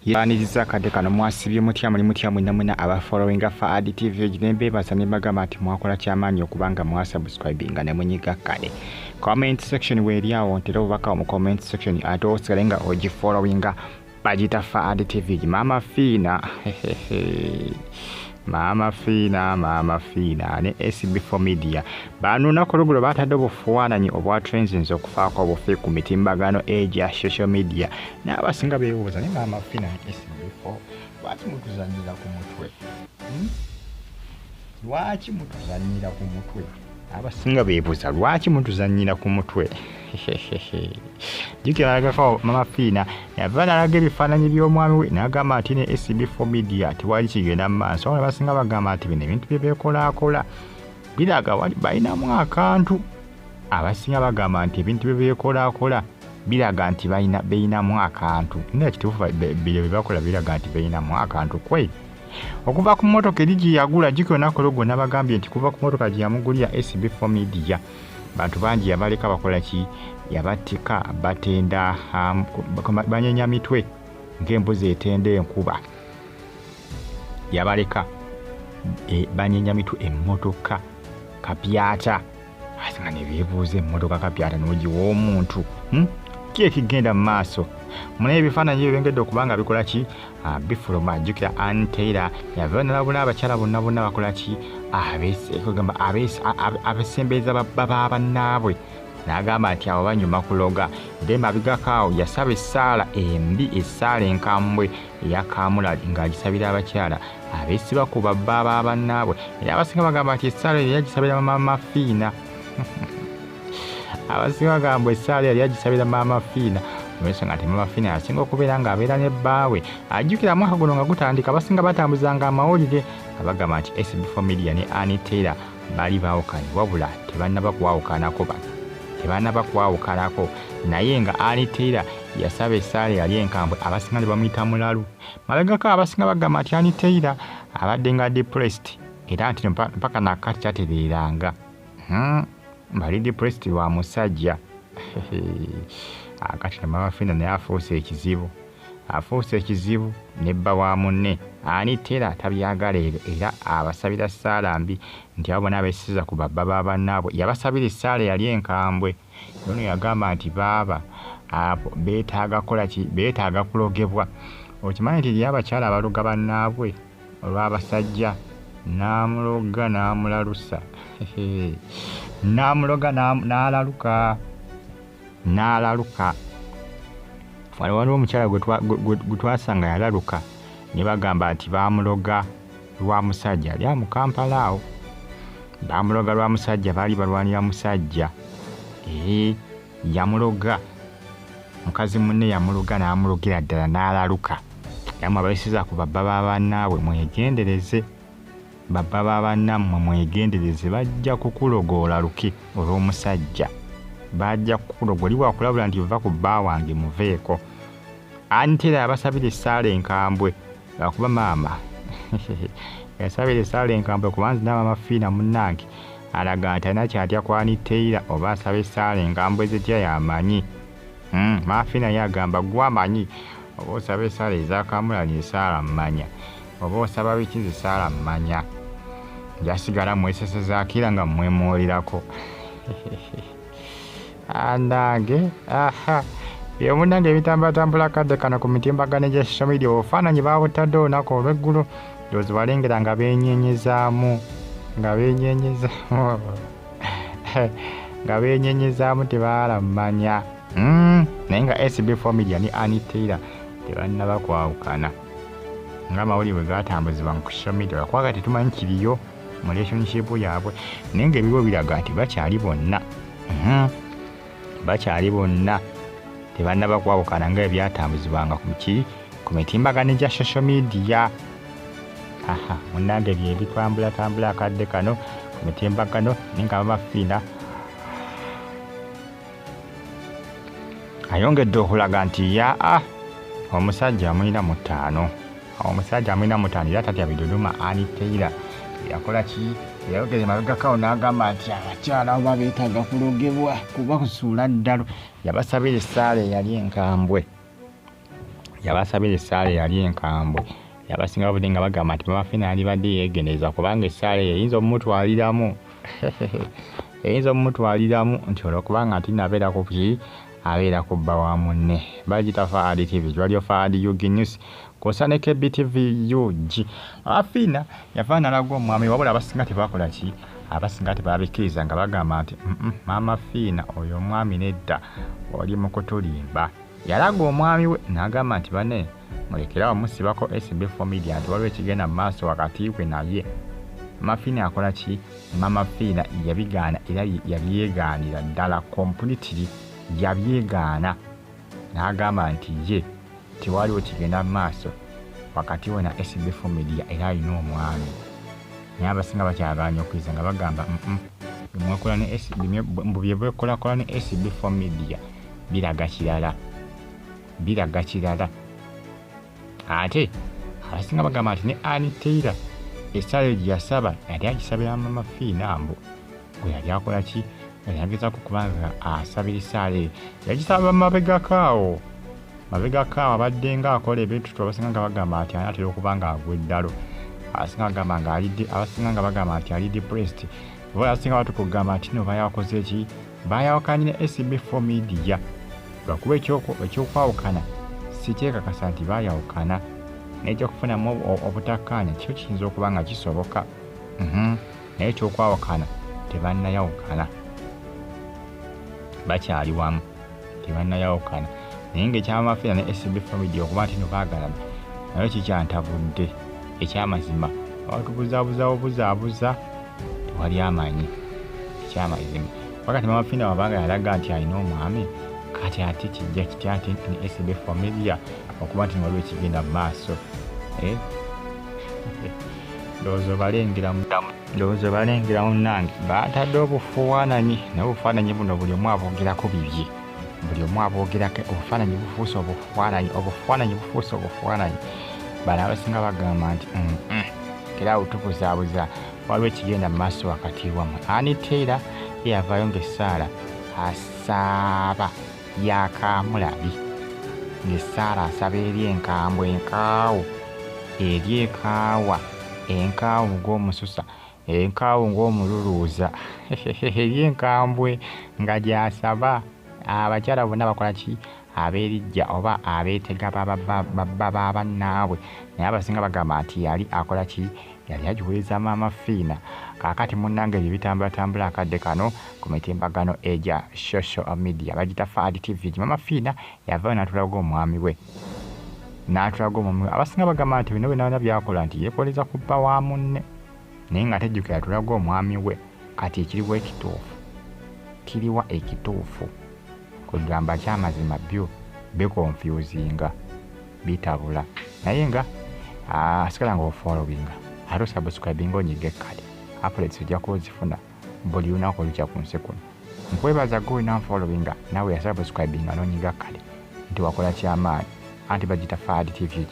Yaniriza akadde kano. Mwasibye mutya? Muli mutya mwena mwena aba followinga Faad TV? Nembebaza ne mbagamba nti mwakola kyamaanyi okubanga mwasubscribinga ne munyiga kale comment section weeri awo, ntera obubaka mu comment section, ate osigale nga ogifollowinga, bagiyita Faad TV. Maama Fiina, Maama Fiina, Maama Fiina ne SB4 Media bano olunaku olweggulo batadde obufaananyi obwa trendinze okufaako obufi ku mitimbagano egya social media, n'abasinga beebuuza, "Naye Maama Fiina ne SB4, lwaki mutuzanyira ku mutwe? Lwaki mutuzanyira ku mutwe?" Abasinga beebuuza, "Lwaki mutuzanyira ku mutwe?" Jjukira alagako Mama Fiina yava n'alaga ebifaananyi by'omwami we n'agamba nti ne SB4 Media tewali kigenda mu maaso. Wabula abasinga bagamba nti bino ebintu bye beekolaakola biraga wali balinamu akantu. Abasinga bagamba nti ebintu bye beekolaakola biraga nti balina beyinamu akantu, naye kituufu bino bye bakola biraga nti beyinamu akantu kweri okuva ku mmotoka eri gye yagula. Jjukira olunaku olwo nabagambye nti kuva ku mmotoka gye yamugulira SB4 Media, bantu bangi yabaleka bakola ki? Yabatika batenda, banyenya mitwe ng'embuzi etenda enkuba. Yabaleka banyenya mitwe. Emmotoka kapyata, asinga ne beebuuza, "Emmotoka kapyata n'ogiwa omuntu, Ki ekigenda mu maaso?" Munaye ebifaananyi ebyo byongedde okuba nga bikola ki? Bifuluma. Jjukira Ann Taylor yava nalabula abakyala bonna bonna bakola ki? Kugamba abesembereza baba bannaabwe, n'agamba nti abo banyuma kuloga. Era emabegako awo yasaba essaala embi, essaala enkambwe eya kamulali, ng'agisabira abakyala abeesiba ku babba ba bannaabwe. Era abasinga bagamba nti essaala eyo yagisabira Maama Fiina. Abasinga bagamba essaala yali agisabira Maama Fiina olwensonga nti Maama Fiina yasinga okubeera ng'abeera ne bbaawe. Ajjukira mwaka guno nga gutandika, abasinga batambuzanga amawulire nga bagamba nti SB4 Media ne Ann Taylor baali baawukanye, wabula tebannaba kwawukanako, bano tebannaba kwawukanako. Naye nga Ann Taylor yasaba essaala eyali enkambwe, abasinga ne bamuyita mulalu. Mabegako abasinga bagamba nti Ann Taylor abadde nga depressed, era nti mpaka nakati kyatereeranga. Bali depressed lwa musajja. Akati ne Maama Fiina naye afuuse ekizibu, afuuse ekizibu ne bba wa munne. Ann Taylor tabyagala ebyo, era abasabira ssaala mbi nti abo bonna abeesiza ku babba ba bannaabwe. Yabasabira essaala eyali enkambwe. Ono yagamba nti baaba abo beetaaga kukola ki? Beetaaga kulogebwa. Okimanyi nti eri abakyala abaloga bannaabwe olw'abasajja, n'amuloga n'amulalusa, n'amuloga n'alaluka, n'alaluka. Wano waliwo omukyala gwe twasanga yalaluka, ne bagamba nti baamuloga lwa musajja. Ali awo mu Kampala awo, baamuloga lwa musajja, baali balwanira musajja. Ee, yamuloga, mukazi munne yamuloga n'amulogera ddala n'alaluka. Era mwe abayisiza ku babba ba bannaabwe mwegendereze, babba ba bannammwe mwegendereze, bajja kukuloga olaluke olw'omusajja. Bajja kukuloga oli wakulabula nti va ku bba wange, muveeko. Ann Taylor yabasabira essaala enkambwe lwakuba maama yasabira essaala enkambwe, kuba nze Maama Fiina munnange alaga nti alina kyatya ku Ann Taylor, oba asaba essaala enkambwe zitya yamanyi. Maama Fiina ye agamba, "Gwe amanyi oba osaba essaala ezakamulali, essaala mmanya, oba osaba biki, nze saala mmanya, njasigala mwesesezaako era nga mmwemuulirako." Anange, aha, byomunange ebitambulatambula akadde kano ku mitimbagano gya social media. Obufaananyi babutadde olunaku olw'eggulo, ndowooza balengera nga benyenyezaamu, nga benyenyezaamu, nga benyenyezaamu, tebaalammanya. Naye nga SB4 Media ne Ann Taylor tebannaba kwawukana ng'amawulire bwe gatambuzibwa ku social media, lwakuba tetumanyi kiriyo mu relationship yaabwe, naye ng'ebiwo biraga nti bakyali bonna. Bakyali bonna, tebannaba kwawukana nga ebyatambuzibwanga ku ki ku mitimbagano gya social media. Aha, munnange, bye bitambulatambula akadde kano ku mitimbagano, naye nga Maama Fiina ayongedde okulaga nti yaa, omusajja amulina mu ttaano, omusajja amulina mu ttaano, era tatya biduduma. Ann Taylor yakola ki? Yayogera emabegakawo n'agamba nti abakyala abo beetaaga kulogebwa kuba kusuula ddalo. Yabasabira essaala eyali enkambwe. Yabasabira essaala eyali enkambwe. Abasinga bavudde nga bagamba nti Mama Fiina yandibadde yeegendereza kubanga essaala eyo eyinza omutwaliramu, eyinza omutwaliramu nti olwokubanga nti nno abeera ku ki, abeera ku bba wa munne. Bagiyita Fahad TV, Radio Fahad UG News kw'ossa ne KBTV UG. Mama Fiina yavaayo n'alaga omwami, wabula abasinga tebakola ki, abasinga tebabikkiriza nga bagamba nti Mama Fiina oyo omwami nedda, oli mu kutulimba. Yalaga omwami we n'agamba nti banne mulekerawo musibako SB4 Media nti waliwo ekigenda mu maaso wakati we naye. Mama Fiina akola ki? Mama Fiina yabigaana era yabyegaanira ddala completely, yabyegaana n'agamba nti ye tewaliwo kigenda mu maaso wakati we na SB4 Media era alina omwami. Naye abasinga bakyagaanye okkiriza nga bagamba mwekola ne SB, mbu bye bwekolakola ne SB4 Media biraga kirala, biraga kirala. Ate abasinga bagamba nti ne Ann Taylor essaala eyo gye yasaba yali agisabira Mama Fiina, mbu gwe yali akola ki, yali agezaako kubanga asabira essaala eyo, yagisaba mabegako awo, mabegako awo abadde nga akola ebintu. Abasinga nga bagamba nti anaatera okuba nga agwa eddalo, abasinga bagamba nga ali, abasinga nga bagamba nti ali depressed, oba abasinga batuuka okugamba nti no bayakoze ki, bayawukanye ne SB4 Media lwakuba ekyokwawukana si kyekakasa nti bayawukana, n'ekyokufunamu obutakkaanya kyo kiyinza okuba nga kisoboka, naye ekyokwawukana tebannayawukana, bakyali wamu, tebannayawukana. Naye ng'ekya Mama Fiina ne SB4 Media okuba nti no baagalana nayo kikyantabudde. Ekyamazima batubuzaabuza obuzaabuza, tewali amanyi ekyamazima. Wakati Mama Fiina wabanga yalaga nti alina omwami, kati ate kijja kitya ate ne SB4 Media okuba nti waliwo ekigenda mu maaso? Ndowooza obalengera munnange, baatadde obufaananyi, naye obufaananyi buno buli omu aboogerako bibye, buli omu aboogerako. Obufaananyi bufuuse obufaananyi, obufaananyi bufuuse obufaananyi. Bano abasinga bagamba nti era awo tubuzaabuza, waliwo ekigenda mu maaso wakati wammwe. Ann Taylor ye yavaayo ng'essaala asaaba yakamulali, ng'essaala asaba eri enkambwe, enkaawu eri ekaawa, enkaawu ng'omususa, enkaawu ng'omululuuza, eri enkambwe nga gy'asaba. Abakyala bonna bakola ki, abeerijja oba abeetega babba ba bannaabwe, naye abasinga bagamba nti yali akola ki, yali agiweereza Maama Fiina. Kaakati munnange ebyo bitambulatambula akadde kano ku mitimbagano egya social media, bagita Fahad TV. Maama Fiina yavaayo n'atulaga omwami we, n'atulaga omwami we. Abasinga bagamba nti bino byonna byakola nti yeekoleza ku bba wa munne, naye nga tejjukira yatulaga omwami we. Kati ekiriwo ekituufu kiriwa? Ekituufu kwegamba kyamazima byo biconfusinga, bitabula, naye nga asigala nga ofollowinga ate osubscribinga, onyiga ekkale, updates ojja kuba ozifuna buli lunaku olukya ku nsi kuno. Nkwebaza gwe olina nfollowinga naawe yasubscribinga n'onyiga kkale nti wakola kyamaanyi, anti bagita Fahad TV.